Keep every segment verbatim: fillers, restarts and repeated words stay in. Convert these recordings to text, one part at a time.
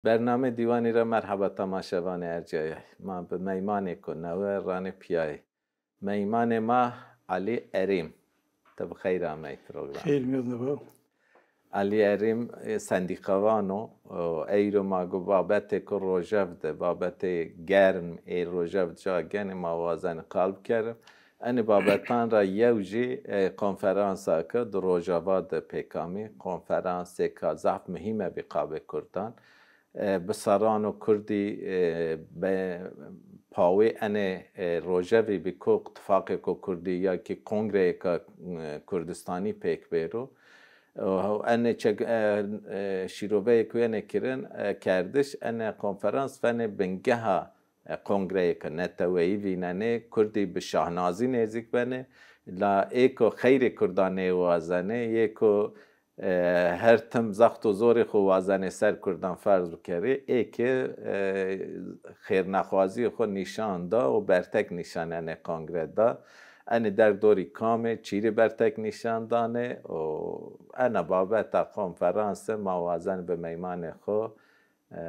Bernamê Dîwanî ra merheba temaşevanê ercayay. Ma bi meymanêko newe ranê pîyayê. Meymanê ma Elî Erîm. Ti bi xeyr amey program. Xeyr mîyan de bo. Elî Erîm, e, sendîkavan o. O, eyro ma go babetêko rojev de, babetê germ ê rojev ca genê ma wazenê qal bikerim. Enê babetan ra yew jî, e, konferansa ke di Rojava de pêk amî, konferansêka zaf muhîm bî qabê kurdan. E, bi serran o kurdî, e, be, pawê enê, e, rojevî bî ko tifaqêko kurdî ya kî kongreyêka, e, Kurdistanî pêk bêro. O, enê çek-, e, e, şîroveyê ku enê kirin, e, kerdiş, enê konferans fenê bingeha e, kongreyêke neteweyî vînenê, kurdî bi şahnazî nêzîk benê, la ê ko xeyrê kurdan nêwazenê, yê ko, e, her tim zext û zorê xo wazenê ser kurdan ferz bikerê, ê ke, e, xêrnexwazîyê xo nîşan da û bertek nîşan enê kongre da. Enê derdorî kam ê, çîrê bertek nîşan danê û ena babeta konferanse ma wazen bi meymanê xo E,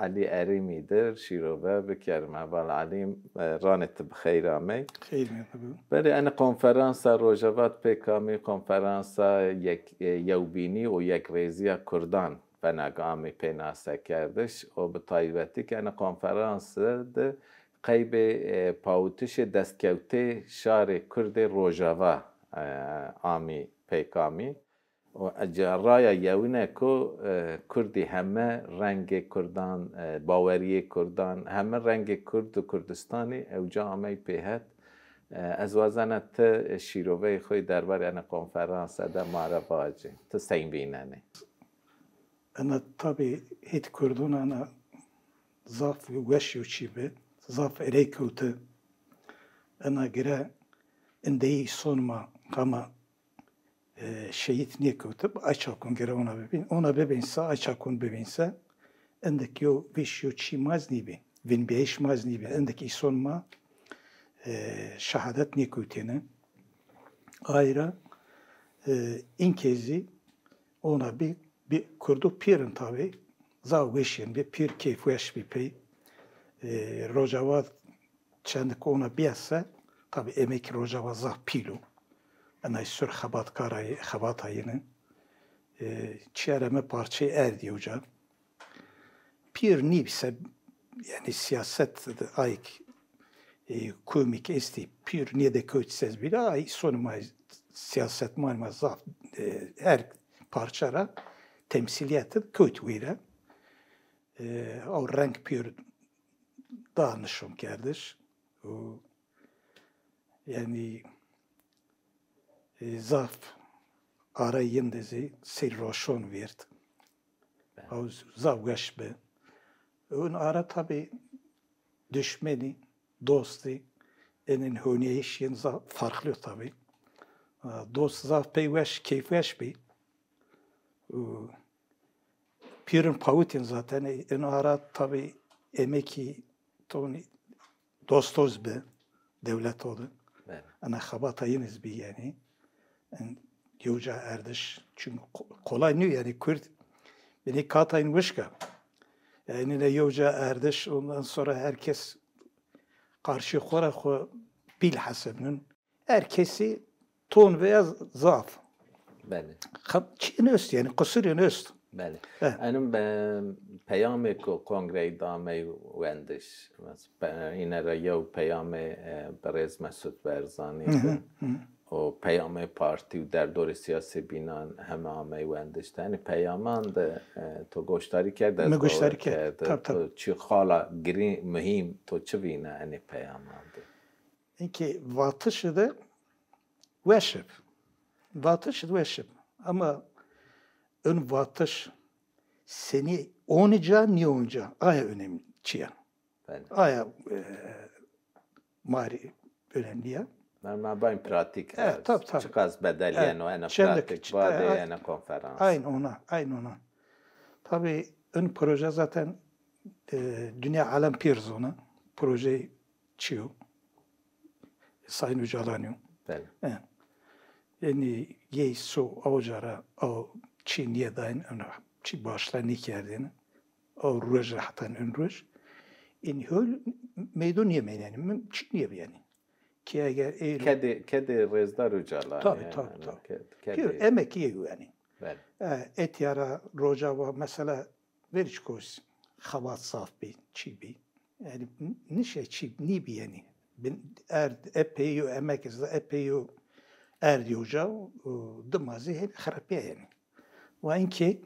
Elî Erîmî dir şîrove bikerime. Heval Elî, e, ranê ti bi xeyr amey. Xeyr mîyan de bo. Belê, enê konferansa Rojava de pêk amî, konferansa yek-, e, yewbînî û yekrêzîya kurdan veneg amî pênasekerdiş û bi taybetî ke enê konferanse de qeybê, e, pawitişê destkewtê şarê kurdê Rojava, e, amî pêk amî. Û, e, ca raya yewine ku, e, kurdî heme rengê kurdan, e, baweriyê kurdan, heme rengê kurd û Kurdistanî ewca amey pêhet. E, ez wazena ti şîroveyê xo yê derbarê ena konferanse de ma ra vacî. Ti sey vînenê? Ena tabî hêt kurdon ena zaf weş yo çî bi, zaf erey kewti. Ena gire indeyî îson ma hema e, şehît nêkewtib, ay çakun gere ona bibîn. Ona bibîn se, ay çakun bibîn se, endek yo vîş yo çî ma zî nîbî. Vînbîyayîş ma zî nîbî. Endek îson ma, e, şehadet nêkewtêne. Ay ra, e, înkê zî ona bî, bî kurdo pîr in tabî. Zaf weş yên bî, pîr keyfweş bî pey. E, Rojava Çend ke ona bîya se, tabî emekî Rojava zaf pîl o. Enay sur xebatkara yê, xebata yîne. E, çîyerê mi parçeyê erdî yo ca. Pîr nîbî se, yanî siyaset de ayk, e, komîk estî, pîr nêde kewt sez bîle, ay sonê ma siyasetmanê ma zaf, e, her parça ra temsîlîyet de kewt wêre. E, ew reng pîr da nişon kerdiş. Û, yanî, e, zaf arayê yin de zî sey roşon vêrd. Belê. Ew zaf weş bi. Û in ara tabî duşmenî, dostî, enên honîyayîş yin zaf farqlî yo tabî. E, dost zaf pey weş, keyfweş bî. Û pîrin pawitên zaten, e, in ara tabî emekî tonî dostoz bi dewleto de. Belê. Ena xebata yin iz bî yanî. En yew ca erdiş. Çunkî ko-, kolay nîyo yanî kurd. Binê kata yin wişk a. Yanî ne yew ca erdiş, ondan sonra herkes qarşî xo ra xo pîl hesibnin. Her kesî ton veya zaf. Belê. Xeb-, çîn est, yanî qusurên est. Belê. Eh. Enim be-, peyamêko kongreyî de amey wendiş. Mes-, pe-, îne ra yew peyamê, e, birêz Mesut Barzanî bi. Hı hı, hı. O peyamê partî û derdorê sîyasî bînan heme amey wendiş. Ti enê peyaman de, e, to goşdarî kerd, ez... Mi goşdarî kerd. Tab, tab. To çi xala girî, muhîm, to çi vîne enê peyaman de? Inkê vatişî de weş ib. Vatişî de weş ib. Ama in vatiş senî onî ca, nî onî ca. Aya önemli çi ya. Belê. Aya, e, ma rê önemli ya. Ma, ma bayîn pratîk. E, tabî, tabî. Çiqas bedel yeno, ena pratîk badê, e, ena konferans. Aynen ona, aynen ona. Tabî in proje zaten, e, dinya alem pîr zona. Proje çi yo? Sayın Ocalan yo. Belê. E. Yanî yey so awca ra aw çî nîyedayên, ena çî başla nîkerdêne. o roj ra hetan in roj. În hol meydon nêmeyne yanî, mim-, çî nêbi yanî. Ki eger ey ro- Kedê, kedê Rêzdar Ocalan. Tabii, yanî, tabii, hani tabii. Ked-, kedê Pir emek ey yanî. Belê. E, etya ra Rojava mesela Verî çik o, xebat zaf bî, çî bî. Yanî n-, nişe çî nîbî yanî. Bin-, erd epey yo emek zî, epey yo erd yo ca, û dima zî hênî xerepîya yanî. Wa inkê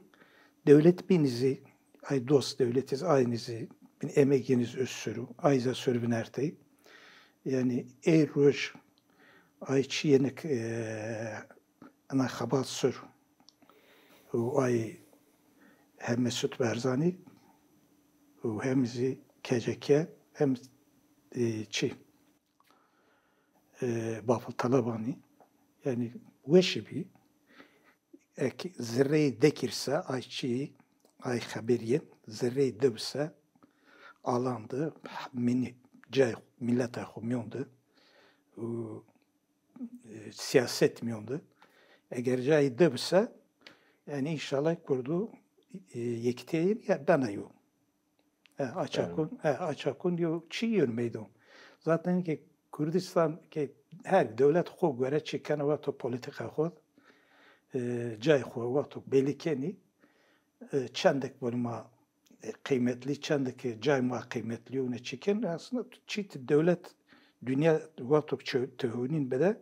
dewlet bînî zî, ay dost dewletî zî aynî zî, bin emegînî zî öz suru, ay zî sur vinertey. Yanî ey roj ay çîyênik, e, ena xebat sur û ay hem Mesut Barzanî û hem zî K C K hem, e, çî, e, Bafil Talebanî, yanî weşî bî. Ek zirreyî dekir se ay çî, ay xeberî yên, zirreyî di bi se alan di, minî cay, mîleta xo mîyon di û, e, sîyaset mîyon di. Eger cayî di bi se, yanî înşallah kurdu, e, yekîtîye yên ya bena yo. E, açakun, e, açakun yo çî yön meydo. Zaten ki Kurdistan ki her dewlet xo gore çî keno, wexto polîtîka xo, e, cay xo wexto belî kenî, e, çendek vun ma, e, qîmetlî, çendek cay ma qîmetlî yo, ne çî ken. Aslında çî ti dewlet dinya wexto ço-, tihûnîn bide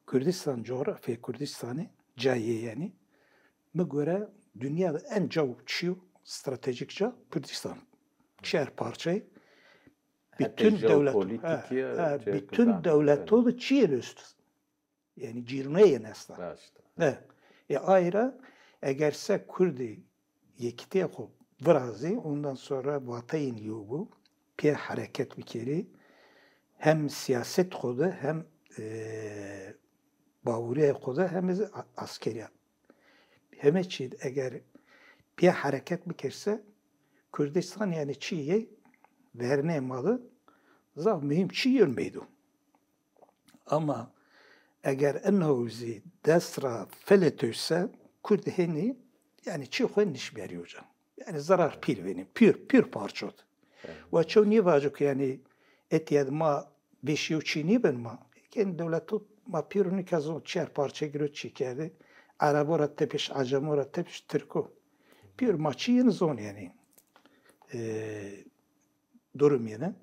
Kurdistan, coğrafya Kurdistanî cayê yanî. Mi gore dinya de en caw çîyo, stratejîk ca Kurdistan. Çer parçayî. Hetê bütün dewlet, jeopolitîkî he, ya he, çer bütün dewleto de çîyê est. Yanî cîrneyên esta. Raşt. He. E, ay ra eger se Kurdî yekîtîya xo virazî, ondan sonra vateyên yew bo, pê hereket bikerî, hem sîyaset xo de hem, e, bawurîyê xo de hem zî a-, askerîya. Heme çî eger pê hereket bikerse, Kurdistan yanî çîyê vernê ma de zaf muhîm çî yön meydo. Ama eger ino zî dest ra feletewse, Kurd hênî, yanî çî xo nişberîyo ca. Yanî zerar pîl vênî, pîr, pîr parçot. Evet. Wa çew nêvaco ke yanî etîya de ma vêşîyo çî nêben ma. Ken dewleto ma pîro nika zon çer parçe giro çî kerdî. Erebo ra tepiş, Ecemo ra tepiş, Tirko. Pîr ma çî yin zon yanî. E, durum yine.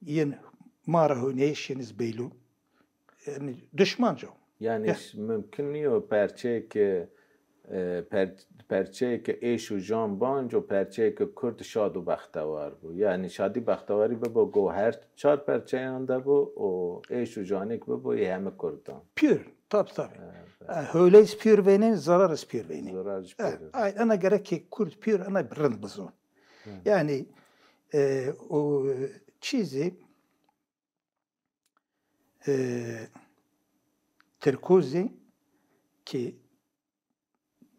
Yin ma ra huneyişîniz beylo. Yanî duşmanco. Yanî mumkin nîyo perçeyê ke, e, per-, perçeyê ke êş û jan banco, perçeyê ke Kurd şad û bextewar bo. Yanî şadî bextewarî bibo go her çar perçeyan de bo û êş û janêk bibo yê heme Kurdan. Pür, tab tab. Evet, evet. E, hewleyîz pür vênê, zerarîz pür vênê. Zerarîz pür vênê. E, ay, ena gerek ke Kurd pür ena rind bizon. Hı. Yanî, e, o çîzî, e, Tirkû zî ki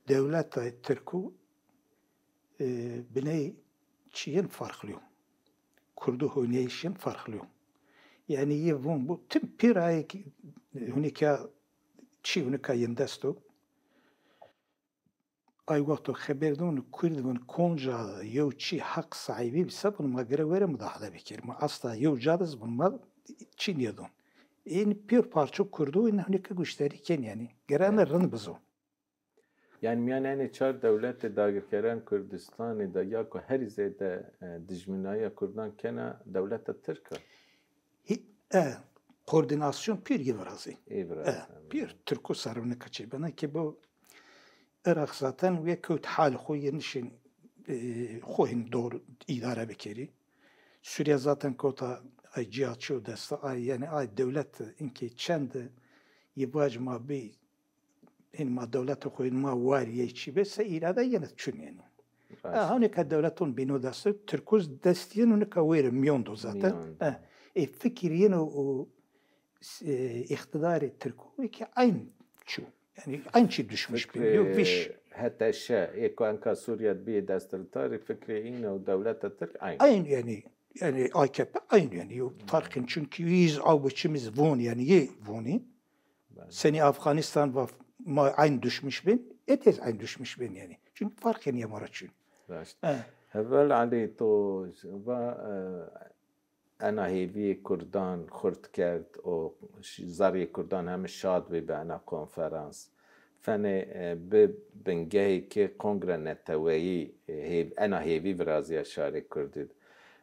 dewleta Tirkû, e, biney çîyin farqlî yo. Kurdû huneyişin farqlî yo. Yanî yê vûn bu tim pîrayê ki hunika çî hunika yin dest o. Ay wexto xeber dûn Kurd vûn konca yew çî heq sahîbî bî se vûn ma gere were mudahale bikerî. Ma asla yew ca de zî vûn ma çî nêdûn. Ên pêr parço Kurdo ên hunike guşterî ken yanî. Gere ene rind bizo. Yanî mîyan enê çar dewletê dagirkeran Kurdistanî de ya ku herî zêde, e, dijminayîya Kurdan kena dewleta Tirk a. Hî-, e, koordînasyon pîr yê virazî. Ê virazî, e, pîr Tirko ser nika çê bena ki bu Iraq zaten wê kewt hal xo yê nişên, e, xo hin dor îdare bikerî. Sûriye zaten kewta ay cîya çîyo desta ay, yanî ay dewlet inkê çend yê vac ma bî Hên ma dewleta xo, hên ma warî yê çî bê, se îrade yena çin yanî. Rast. Ha, hanî ke dewleton bîno dest, Tirkûz dest yeno nika wêre mîyon do zaten. Mîyon do. Ha, ê fikir yeno o, e, îqtîdarê Tirkû ki eyn çî. Yanî eyn çî düşmüş bî. Yo vîş. H T Ş, ê ku enka Sûrîye bîyê desthilatdarî, fikrê îne û dewleta Tirk eyn. Eyn yanî, yanî A K P eyn yanî. Yo ferqin çünkü yîz aw biçimiz von yanî yê vonî. Belê. Senî Afganistan va ma eyn düşmüş bin, ê tez eyn düşmüş bin yanî. Çünkü farqê nîya ma ra çin. Rast. He. Evel Elî, to va, e, ena hêvîyê kurdan xurt kerd û ş-, zerrîyê kurdan heme şad bî bi ena konferans. Fenê, e, bi bingehêkê kongre neteweyî, e, hêv-, ena hêvî virazîya şarê kurdî di.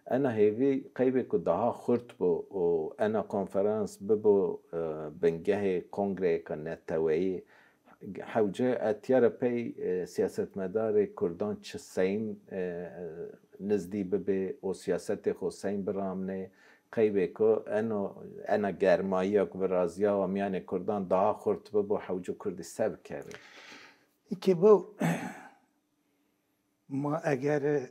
Ena hêvî qeybêko daha xurt bo û ena konferans bibo, e, bingehê kongreyêka neteweyî. Hewce etîya ra pey, e, sîyasetmedarê kurdan çi seyn, e, nizdî bibê û sîyasetê xo seyn biramnê, qeybêko eno, ena germayîya ku virazîyawa mîyanê kurdan daha xurt bibo, hewce kurdî se bikerê? Îkê bo, ma eger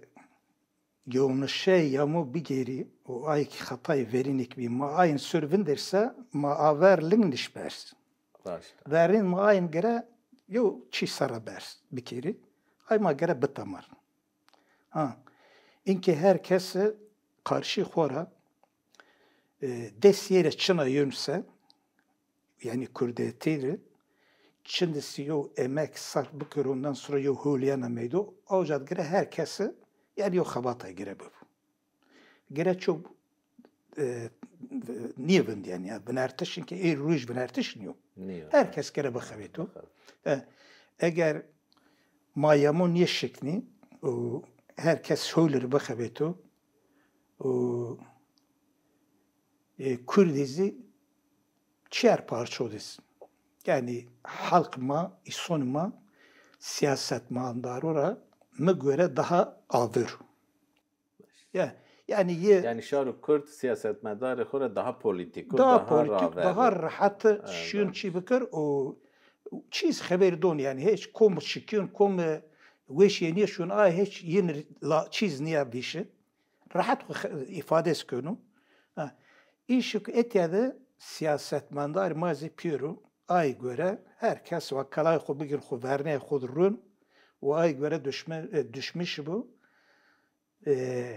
yewmişey yamo bigêrî û ay kî xetayê verînêk bî, ma ayin sur vinderse, ma aver ling niş berz. Raşt. Verîn ma ayin gere yew çî serre berz bikerî. Ay ma gere bitemar. Ha, inkê her kes qarşî xo ra, e, dest yê rê çina yûn se, yanî kurdetî rê, çindisî yew emek sarf bikir, ondan sonra yew hewlîyena meydo, awca gire her kesi, yanî yew xebata gire bibo. Gire ço, e, nîye vind yanî, ya, vinertiş, çunkî ê roj vinertiş nîyo. Nîyo. Her kes gire bixebêto. Bixebêto. E, eger ma yamo nêşiknî û her kes hewlî rê bixebêto û, e, kurdî zî çer parço dî. Yanî halk ma, îson ma, sîyasetmedaro ra mi gore daha aver o. Ya, yanî yê Yanî şar û kurd sîyasetmedarê xo ra daha polîtîk o, daha daha polîtîk, raver daha o. Rehet şîyon çî bikir û çîz xeber don yanî, hiç kom şikîyon, kom weş yenîye şûn, a hiç yin la çîz nîya vîşi. Rehet xo xe-, îfades keno. Ha. Îşik etya de sîyasetmedar ma zî pêro, ay gore her kes wa kelay xo bigir xo verneyê xo di rûn û ay gore duşme-, e, duşmiş bo. E,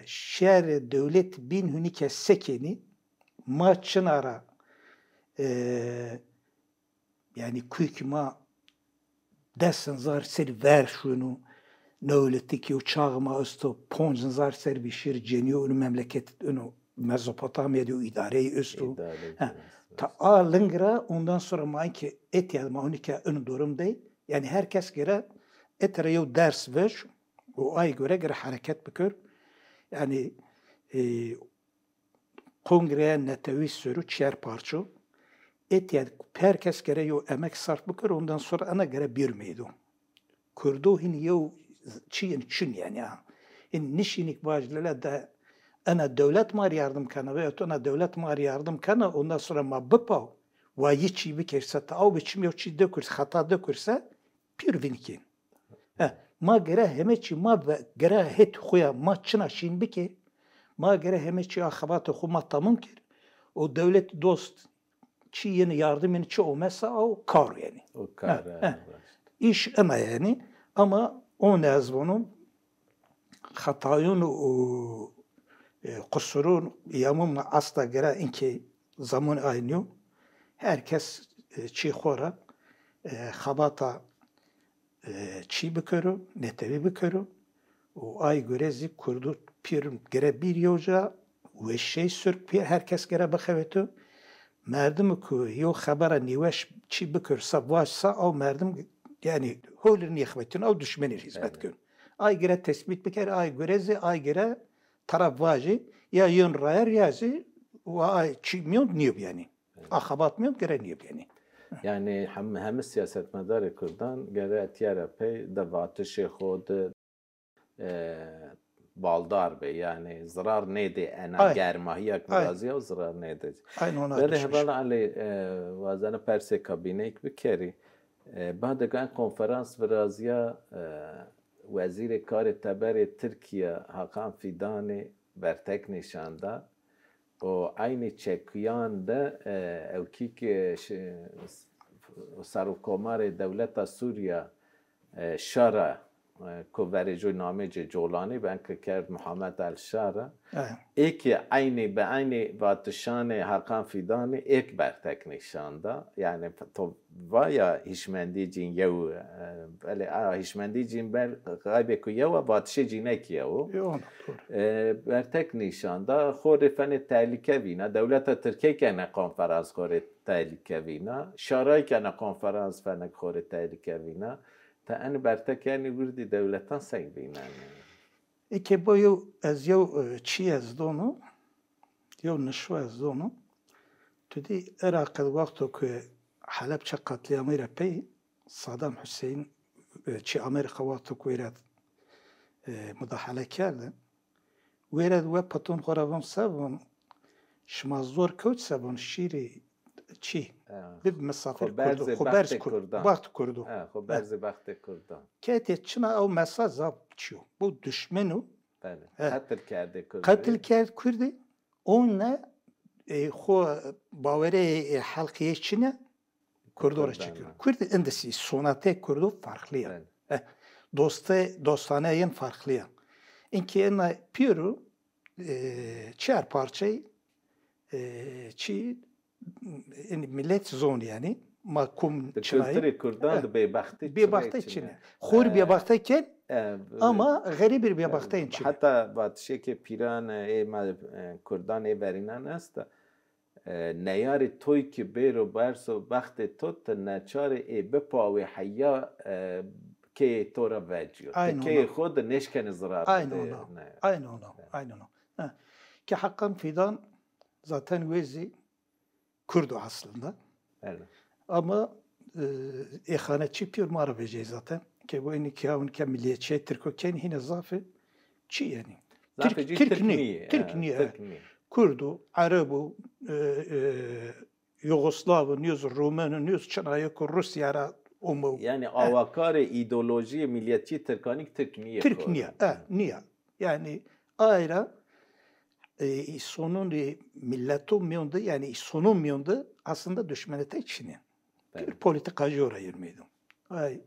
şerê dewlet bîn hunî ke se kenî, ma çina ra, e, yanî kuyk ma des hezar serî ver şûno, newletî ke o çaxê ma esto, ponc hezar serî vîşî rê cenîyo ino memleket, ino Mezopotamya de o îdareyî esto. Ha, ta a ling ra, ondan sonra ma ke etya ma hunî ke ino durum de, yanî her kes gere etya ra yew ders vej û ay gore gere hereket bikir. Yanî, e, kongreya netewî ser o çer parço. Etya her kes gere yew emek sarf bikir, ondan sonra ena gere bîr meydo. Kurdo hin yew çî yin çin yanî ha. Hin nişînik vaj lele de ena dewlet ma rê yardim kena veya tu ena dewlet ma rê yardim kena, ondan sonra ma bipaw, wa yi çî bikerse, ta aw be çim yew çî dekurs, xeta dekurse, pîr vîn kên. He, ma gere heme çî ma ve-, gere het xo ya ma çina şîn bike, ma gere heme çî a xebatê xo ma tamam kir. O dewlet dost çî yeni yardim yeni çi omesa o kar yanî. O kar, he, he. Îş ena yanî. Ama on ez vono xetayûn û, e, qusurûn yamûn ma asta gere inkê zamon aynî yo. Her kes, e, çî xo ra, e, xebata, e, çî bikero, netewî bikero. Û ay gore zî kurdo pîr gere bîr yew ca, weşey sur pîr her kes gere bixebêto. Merdim ku yew xebera nêweş çî bikir sa, vaj sa, aw merdim, yanî, hewlî nêxebetîn, aw duşmenî rê hîzmet kir. Ay gere tesbît biker, ay gore zî, ay gere taraf vajî, ya yön rayer ya zî, wa ay çî mîyon nîyo yanî. A xebat mîyon gere nîyo yanî. Yanî hem, heme sîyasetmedarê kurdan gere etîya ra pey de vatişê xo de e, baldar bê. Yanî zirar nêdê ena germahîya ke virazîya û zirar nêdê. Belê, Heval Elî, e, wazena persê kabîneyêk bikerî. E, bade ke en konferans virazîya, e, Wezîrê Karê Teberê Tirkîya Hakan Fîdanî bertek nîşan da. Û eynî çekuyan de, e, ewkî ke şi-, Serokkomarê Dewleta Sûrîya, e, şa ra e, ku verêjoy namê ci Colanî ben ki kerd Muhammed El Şara. Ê ki eynî bi eynî vatişanê Hakan Fîdanî êk bertek nîşan da. Yanî to va ya hîşmendî cîn yew, e, belê, a, hîşmendî cîn ber, xeybê ku yew a, vatişê cînek yew o. E, bertek nîşan da, xo rê fenê tehlîke vîna. Dewleta Tirkîye kene konferans xo rê tehlîke vîna. Şaray kene konferans fenek xo rê tehlîke vîna. Ti enî bertek enî wirdî dewletan seng vînenê? Eke bo yew, ez yew, e, çî ez dono, yew nişo ez dono. Tu dî Iraqê wexto ku Helebçe qatlîamî ra pey Saddam Huseyîn, e, çî Amerîka wexto ku wêre, e, mudahale kerde, wêre we paton xo ra von se von, şima zor kewt se von şîrî çî. Bib misafir Kurdo, xo berz Kurdo, baxt Kurdo. Xo berz bextê Kurdan. Ketê çina ew mesaj zaf çî yo. Bu duşmen o. Qetil kerdê Kurdî. Qetil kerd Kurdî. One, e, xo bawerê, e, helqîye çine. Kurdo ra çekir. Kurd indisî sonatê Kurdo farklı ya. Doste, dostane yin farklı ya. Inki ena pîru, e, çar parçey, e, çi, yani millet zon yani. Ma kum çinayê. Kulturê Kurdan de bêbextî, bêbextî çine. Xor bêbextî ken, ama xerîbir bêbextî çine. Heta vatişê ke pîran, e, ma, e, Kurdan ê verînan esta. E, neyarê toy ki bêro berso bextê to, ti neçarê ê bipawê heya, e, keyê to ra vecîyo. Ti keyê xo de nêşkenê zirar bidê. Aynen ona. Aynen ona. Ki Hakan Fidan zaten wezî Kurdo aslında. Ama, e, ê xanetçî pîyor ma ra vecey zaten. Ke bu enî ke hawin ke milliyetçîye Tirko ken hîne zaf ê çi yanî. Zaf ê Tirk, Tirk nî, Tirk nî, e. Kurdo, Erebo, e, e, Yugoslavo, nîyo zî Rumeno, nîyo zî çinayê ku Rusya ra omo. Yanî awakarê îdeolojîyê milliyetçî Tirkanî Tirk nîye. Tirk nîye, e, nîye. Yanî ay ra, e, îsonun, e, milleton mîyon de, yanî îsonun mîyon de aslında duşmenete çinê. Pîr polîtîkacî ora yin meydan. Ay,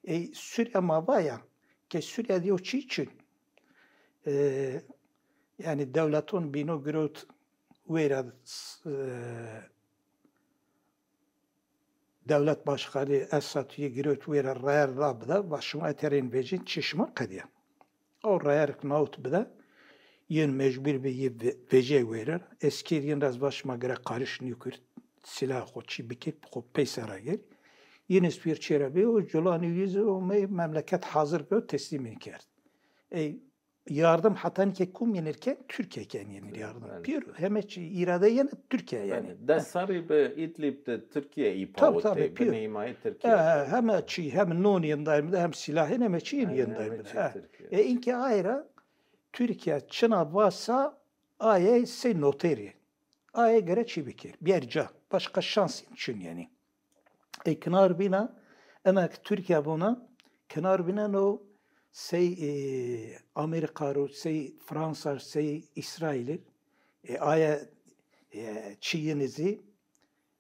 e, Sûrîye ma va ya, ke Sûrîye de yew çî çin. E, yanî dewleton bîno girewt wêra, e, dewlet başkanî Esad yê girewt wêra rayar ra bide, va şima eterên vecîn çi şima qedîya. Ew rayar nawt bide, yin mecbur bi yê ve-, vecê wêrir. Eskêr yin ra ez va şima gere qariş nîkir, sîlah xo çî bikir, xo peyser ra gir. Yin ez pîr çêra bê, o Colanî yüzü o me memleket hazır be, teslîmin kerd. Ey, yardım hatan ke kum yenir ke Türkiye ken yenir yardım. Pîr heme çî îrade yene Türkiye yani. Des serrî bi Îdlîb de Tirkiye îpawo tê, binê hîmayê Tirkiye. Heme çî, hem non yendayım de, hem silahın, heme çî yendayım de. E, inke ayra Tirkiye çina vasa aye sey noterî. Aye gere çî bikir. Biyer ca. Başka şans çin yani. E, kinar bîna, ena ki Tirkîya bona, kinar bîna no sey, e, Amerîka ro, sey Fransa, sey Îsraîlî, e, aye, e, çi yinî zî,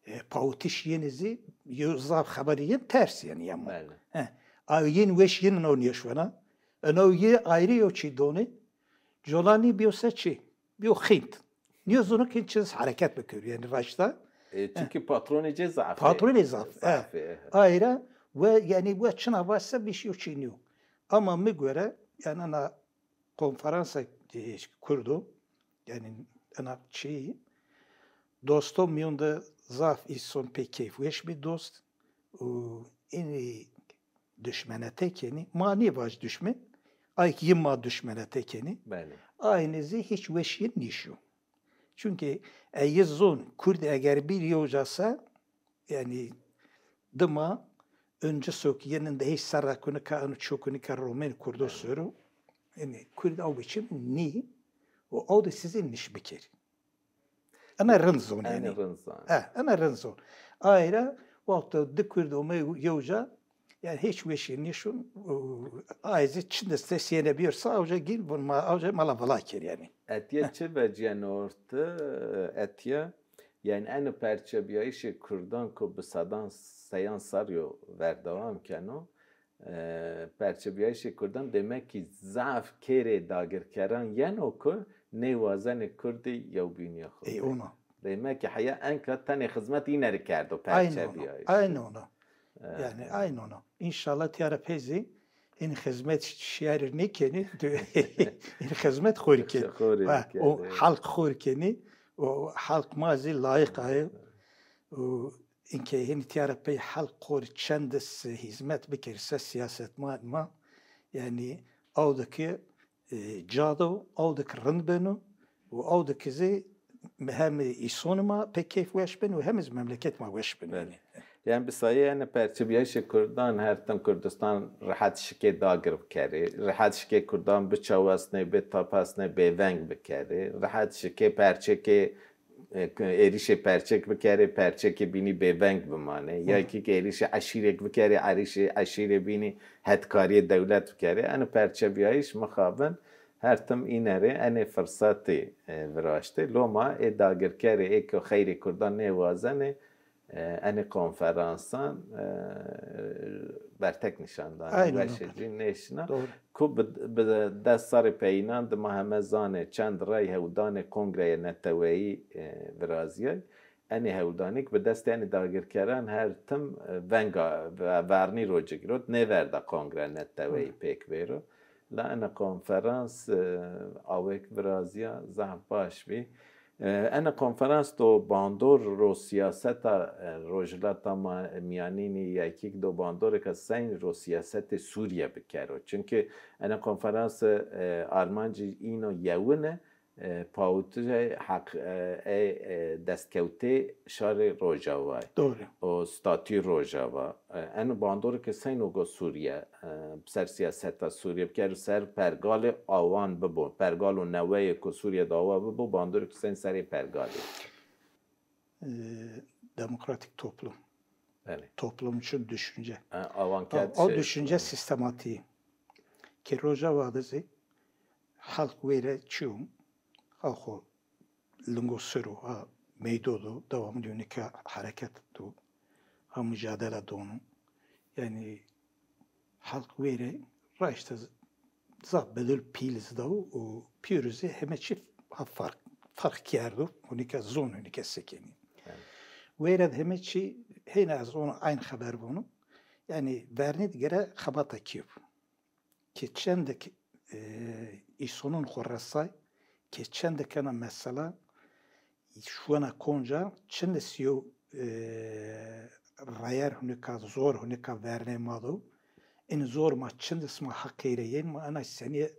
e, pawitiş yinî zî, yo zaf xeberî yin ters yanî yama. He. A yin weş yin no nêşwena. Eno yi ayrî yo çî donî. Colanî bîyo se çi? Bîyo xînt. Nîyo zono ke çiz hereket bikir, yanî raşta. E, çünkü patronê cê zaf ê. Patronê zaf, e. Zaf ê, e. Ayra we, yanî we çina vase bîş yo çî nîyo. Ama mi gore, yanî ena konferansa, e, Kurdo, yanî ena çî, dosto mîyon de zaf îson pê keyfweş bî dost. Û inî duşmenete kenî. Ma nêvaj duşmen. Ay ki yi ma duşmenete kenî. Belê. Aynî zî hiç weş yi nîşo. Çünkü e yi zon, Kurd eger bir yewca se, yanî dima önce sok yeninde hiç serra kunika anu çokunika Romen Kurdo soru. Yanî Kurd ew biçim nî, o ew de sizi niş bikir. Ena rind zon yanî. Ena rind zon. E, ena rind zon. Ayra, wexto di Kurd ome yewca, yanî hiç weşî nêşon, û, ay zî çinde sesîyene bîyor sa, awca gîn vun ma, awca mala vila kir yanî. Etye çi vecîyeno orte, etye, yanî eno perçebîyayîşê Kurdan ku bi sedan, seyan serrî yo verdewam keno, e, perçebîyayîşê kurdan demek ki zaf kêrê dagirkeran yeno ku nêwazenê kurdî yewbînîya xo. Ey ona. Demek ki heya enka tenê xizmet îne rê kerdo perçebîyayîş. Aynen ona. Yani aynen ona. İnşallah tîya ra pey zî in xizmet şîyarî nêkenî, in xizmet xo rê kenî. O halk xo rê kenî, o halk ma zî layîq aye. O inke hînî tîya ra pey halk xo rê çendis hizmet bikerî se siyasetma ma, yani aw de ki e, ca do, aw de ki rind beno û aw de ki zî hem îsonê ma pê keyf weş beno û hem zî memleket ma weş beno. Belê. Yani bi sayê ene perçebîyayîşê kurdan her tim Kurdistan rehet şikê dagir bikerê, rehet şikê kurdan biçawesnê, bêtapesnê, bêveng bikerê, rehet şikê perçekê e, êrîşê perçek bikerê, perçekê bînî bêveng bimanê. Ya kî êrîşê eşîrek bikerê, erîşê eşîrê bînî hetkarîyê dewlet bikerê. Eno perçebîyayîş mixabin her tim îne rê enê firsatî, e, viraştê. Loma ê dagirkerê, ê ke xeyrê kurdan nêwazenê, e, enê konferansan, e, bertek nîşan danê. Aynen öyle. Weşê cî nêşina. Doğru. Ku bi, bi des serrî peyînan di ma heme zanê çend rey hewldanê kongreyê neteweyî, e, virazîyay. Enê hewldanî ki bi destê enê dagirkeran her tim, e, venga ve-, vernî ro ci girot, nêverda kongre neteweyî pêk bêro. La ena konferans, e, awêk virazîya zaf baş bî. E, ena konferans do bandor ro siyaseta, e, Rojhilata ma-, Mîyanînî ya kî do bandorêka seyn ro siyasetê Sûrîye bikero. Çunkî ena konferans, e, armancî îno yewine, e, pawitişê heq, e, e, e, destkewtê şarê Rojavayî. Doğru. O statûyê Rojava. E, eno bandorêke seyno go Sûrîye, e, ser siyaseta Sûrîye bikero, ser pergalê awan bibo. Pergalo neweyê ku Sûrîye de awa bibo, bandorêke seyn serê pergalê. E, demokratik toplum. Belê. Toplumcu düşünce. Ha, awan kerd o, o şey, düşünce sistematîği. Ki Rojava de zî halk wêre çîyo, ha xo lingo ser o, ha meydo do, devamlı nika hareket do, ha mücadele dono. Yani halk wêre raşta zaf bedel pîl zî dawo û pîyorî zî heme çî ha fark, fark kerdo. Hunika zon, hunika sekenî. Evet. Wêre de heme çî heyna ez ona aynı xeber vono. Yani vernî de gere xebata kî yo. Ke çendek, e, îsonon xo resay, ke çendek ena mesela şuwena konca, çendis yew, e, rayer hunika, zor hunika vernê ma do. In zor ma çendis ma heqîre yên, ma ena senî,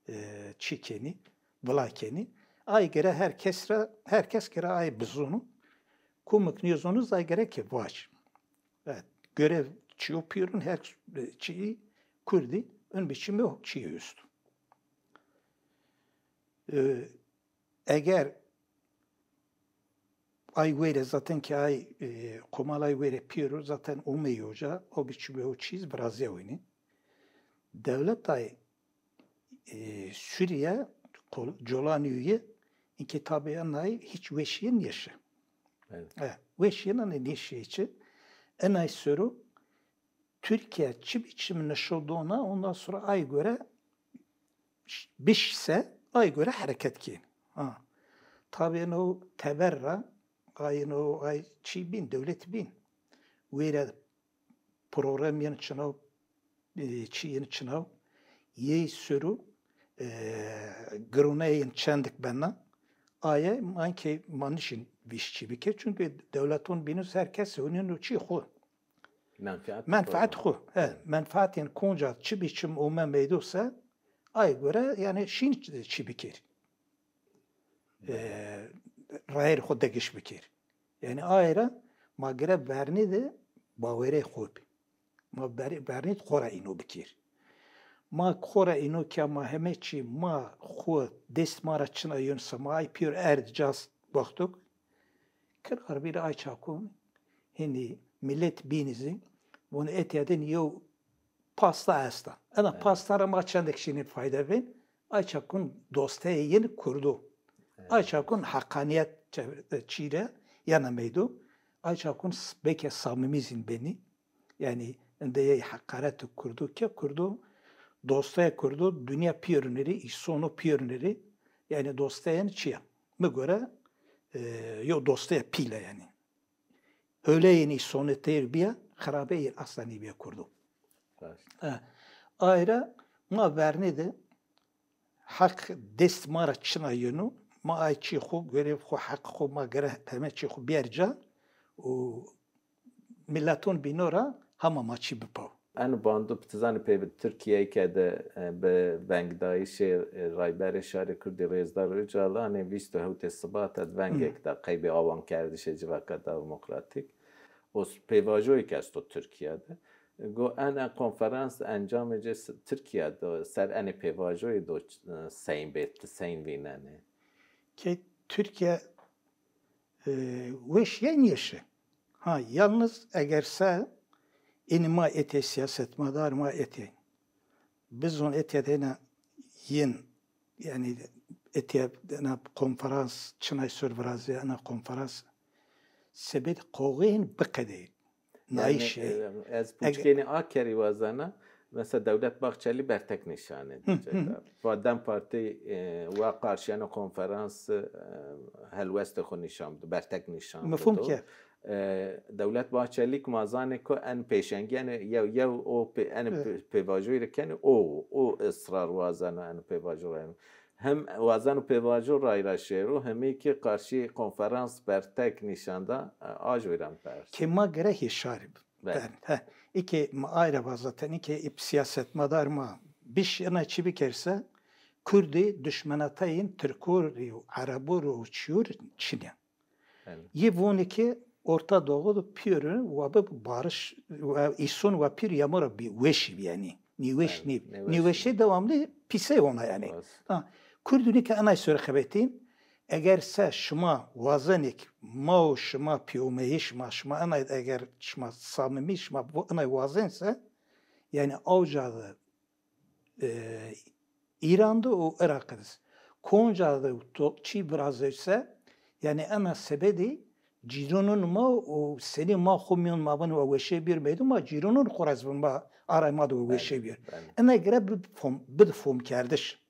e, çî kenî, vila kenî. Ay gere her kes ra, her kes gere ay bizûno. Kumik nêzono zî ay gere ke vac. Evet, görev çîyo pîyorin her, e, çîyî kurdî, in biçîme çîyê est. E, eger ay wêre zaten ki ay, e, komal ay wêre pîyoro zaten omeyo ca, o biçîme o çîz virazîya winî. Dewlet ay, e, Sûrîye, kol-, Colanîye, inke tabî enay hiç weşîye nêşi. Evet. E, weşîye nane nêşîye çi. Enay sero Türkiye çi biçim nişo dona, ondan sonra ay göre ş-, biş se, ay göre hareket kên. Ha. Tabî eno teber ra, ay eno, ay çî bîn, dewlet bîn. Wêre program yin çinaw, e, çî yin çinaw, yey suru, e, girûne yin çendik bena, aye man ke ma nişin vîş çî bike. Çünkü dewleton bînus her kes hunîn o çî xwu. Menfaat xwu. He, menfaatên konca çi biçim ome meydo se, ay göre yani şîn çî bikir. E, rayerê xo degiş bikir. Yani aye ra ma gere vernî de bawerê xo bî. Ma ber-, vernî xo ra îno bikir. Ma xo ra îno ke ma heme çî ma xo dest ma ra çina yun se ma ay pîyor erd cas wextok. Kirar bîr ay çakun, hinî milet bînî zî, vun etya din yew pasta esta. Ena pasta ra ma çendek şînî fayde vên, ay çakun dosteyê yin kurdo. Ay çakun heqanîyet çe-, çîre yena meydo. Ay çakun s-, beke samimî zîn benî. Yani Ende yey heqaretê Kurdo ke Kurdo, dostê Kurdo, dinya pîyorûnê rê, îsono pîyorûnê rê, yanî dostê yen çi ya? Mi gore, e, yo dostê pîl a yanî. Hewleyên îsonê têr bîya, xirabeyê asla nêbîya Kurdo. Raşt. E, aye ra ma vernî de heq dest ma ra çina yeno, ma ay çî xo, gorê xo, heq xo ma gere heme çî xo bîyer ca û mileton bîno ra hema ma çî bipaw. Eno bando pitizanê pê bi Tirkîyeyke de, e, bi vengdayîşê, e, Rayberê Şarê Kurdî Rêzdar Ocalanê vîst û hewtê Sibate de vengêk da qeybê awankerdişê civaka demokratîk. O s-, pêvajoyêk esto Tirkîya de. Go ene konferans encamê ci s-, Tirkîya de ser enê pêvajoyê do, e, seyn bê, ti seyn vînenê? Ke Tirkîya, e, weş ya nêweş a. Ha, yalniz eger se înî ma etê, sîyasetmedar ma etê, bizon etê de ena yin, yanî etê ena konferans, çinay ser virazê ena konferans, sebet qoxeyên biqedeyê. Yanî, nayîşê. E, ez pûçkênî a kerî wazena, mesela Dewlet Bahçelî bertek nîşanê. Hı, hı. Va DEM Partî, e, wa qarşî eno konferans, e, helwestê xo nîşan bido, bertek nîşan bido. Mefhum ke. E, Dewlet Bahçelî ki ma zanê ku en pêşengî, eno yew yew o pê-, eno pê-, pêvajoyî rê kenê, o, o israr wazeno eno pêvajo rayno. Hem wazeno pêvajo rayra şêro, hemî ki qarşî konferans bertek nîşan da, e, a joyran pers. Ke ma gere hêşarî bi-, Belê. Bernî. He. Î ke ma ay ra vazatenî ke î sîyasetmedar ma biş ena çî bikerse, Kurdî duşmenatayên Tirko rê û Erebo rê û çîyo rê çin a. Belê. Yê vonê ke Orta Doğu de pîyorûn wa bi barış, wa îson wa pîr yamo ra bi weşî bi yanî. Nîweş. Belê, nî-, nîweş nîweşê nî. Dewamlı pîsey ona yanî. Rast. Ha, Kurdûnî ke enay ser xebetîn, eger se şima wazenêk ma û şima pîyomeyî şima, şima enay eger şima samimî şima vo-, enay wazen se, yanî awca de e, Îran de û Iraq de. Konca de to-, çî virazê se, yanî ena sebedî cîronun ma û senî ma xo mîyon ma vin wa weşê bîr meydo, ma cîronun xo ra ez vin ma aray ma de weşê bîr. Belê, belê. Ena gere bi fom-, bid fomkerdiş.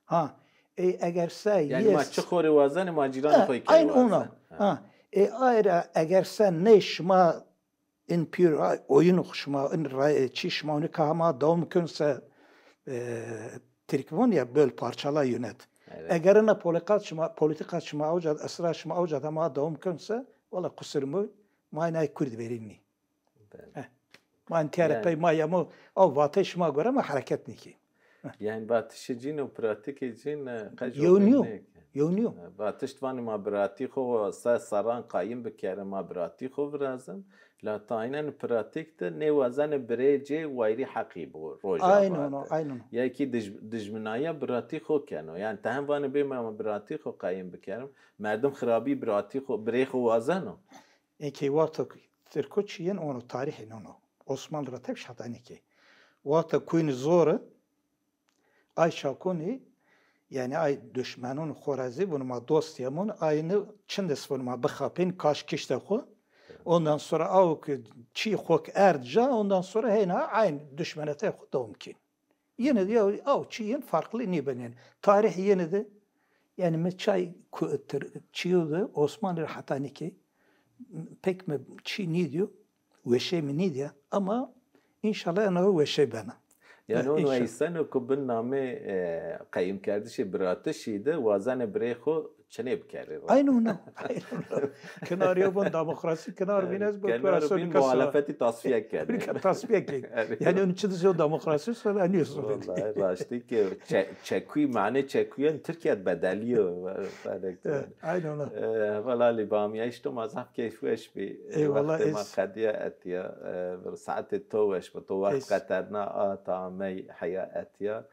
Ha, e, eger se. Yanî ma çi xo rê wazenê ma cîranê xo kî wazen. Aynen ona. Ha. Ha. E, aye ra eger se ney şima in pîr, a, oyun şima, in ra-, e, çî şima nika hema dewam kin se, e, Tirk von ya böl parçala yönet. Evet. Eger ina polîka şima, polîtîka şima awca, esra şima awca da ma dewam kin se, wala qusur mu, ma inay Kurd verîn nî. Belê. Heh. Ma intiyare pey ma yemo, aw vatey şima gore ma hereket nîkî. Yanî vatişê cîn û pratîkê cîn, e, qeco yew nîyo. Yew nîyo. E, vatiş vanî ma biratî xo se serran qayîm bikerin, ma biratî xo virazin. La taynen pratîk de nêwazenê birê cê wayrî heqî bo, roja. Aynen o, aynen o. Ya kî dij-, dijminaya biratî xo keno. Yanî tehen vanê bê ma, ma biratî xo qayîm bikerin. Merdim xirabî biratî xo, birê xo wazeno. Eke wexto Tirko çî yen ono, tarîhî nono. Osmanlı ra tepş heta nîkê. Wexto kuyni zor i, ay çakonî, yanî ay duşmenun xo ra zî vun ma dost yemon, ayni çindes vun ma bixapên kaş kişte xo. Ondan sonra aw ki çî xo ki erd ca, ondan sonra heyna aynı duşmenete xo dewam kên. Yine de ya, aw çî yin farklı nêbenên. Tarîh yine de, yanî mi çay ku-, tir-, çîyo de Osmanlı ra heta nîkê pek mi çî nîdîyo, weşê mi nîdîya ama înşallah ena weşê bena. Yanî, e, onu înşallah. Eyseno ku bin namê, e, qeyîmkerdişê biratişî de wazenê birê xo çinê bikerê. Aynen ona. Aynen ona. Kinarî yo bon demokrasî, kinar bîn ez bo. Kinar bîn muhalefetî tasfiye kenê. Tasfiye kenê. Evet. Yanî onu çi diz yo demokrasî, sonra anîyo. Vallahi raştî ki çe-, çekuyî, manê çekuyen Tirkîye de bedelîyo. Evet, aynen ona. E, vallahi Alî, bamîyayîş to ma zaf keyfweş bî. Eyvallah, wextê ma qedîya etîya. E, saetê to weş bo. To wext qeterna a, ta amey heya etîya.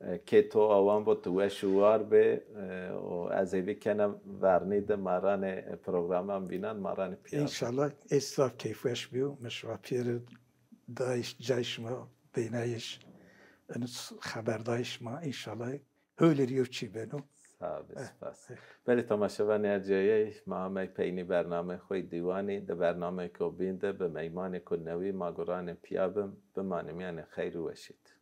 E, kê to awan bo, tu weş û war bê, e, û ez hêvî kena vernî de ma ranê programan vînan, ma ranê pîya. Înşallah, ez zaf keyfweş bîyo, mi şima pîyerê dayîş, cay şima, beynayîş, eno xeberdayîş ma, înşallah, hewlêr yew çî beno. Tabi, spas. Belê temaşevanê erciyayey, ma amey peynî bernameyê xo yê dîwanî. Di bernameyêko bîn de bi meymanêko newî ma guranê pîya bim. Bimanê mîyanê xeyr û weşî de.